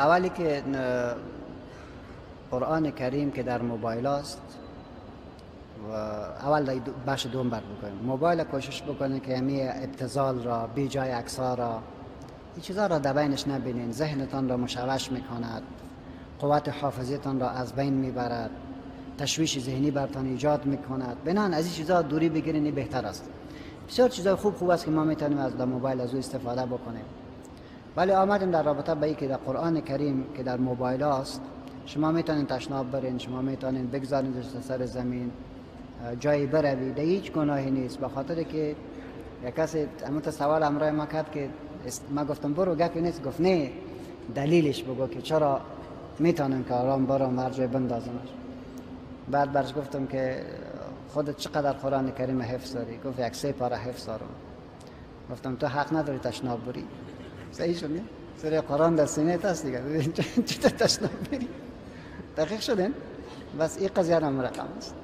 اولی که قرآن کریم که در موبایل است و اول بخش دوم بر بکنیم. موبایل کوشش بکنه که همی ابتذال را، بی جای عکس‌ها را، این چیزا را در بینش نبینین. ذهنتان را مشوش میکند، قوت حافظه‌تان را از بین میبرد، تشویش ذهنی برتان ایجاد میکند. بنان از این چیزا دوری بگیرین بهتر است. بسیار چیزای خوب است که ما میتونیم از در موبایل از او استفاده بکنیم. ولی آمدیم در رابطه با اینکه در قرآن کریم که در موبایل است، شما میتونین تشناب برین، شما میتونین بگذارین سر زمین، جایی بروید، هیچ گناهی نیست. به خاطر که یک کسی همون سوال امرای ما کرد که ما گفتم برو گپی نیست، گفت نه دلیلش بگو که چرا میتونم که آرام برم هر جای بندازمش. بعد برش گفتم که خودت چقدر قرآن کریم حفظ داری؟ گفت یک 3 پاره حفظ دارم. گفتم تو حق نداری تشناب بری. صحیح شد نه؟ سر قرآن در سینه تاست دیگه، ببین چطور تشناب بری. دقیق شدین؟ بس این قضیه هم رقم است.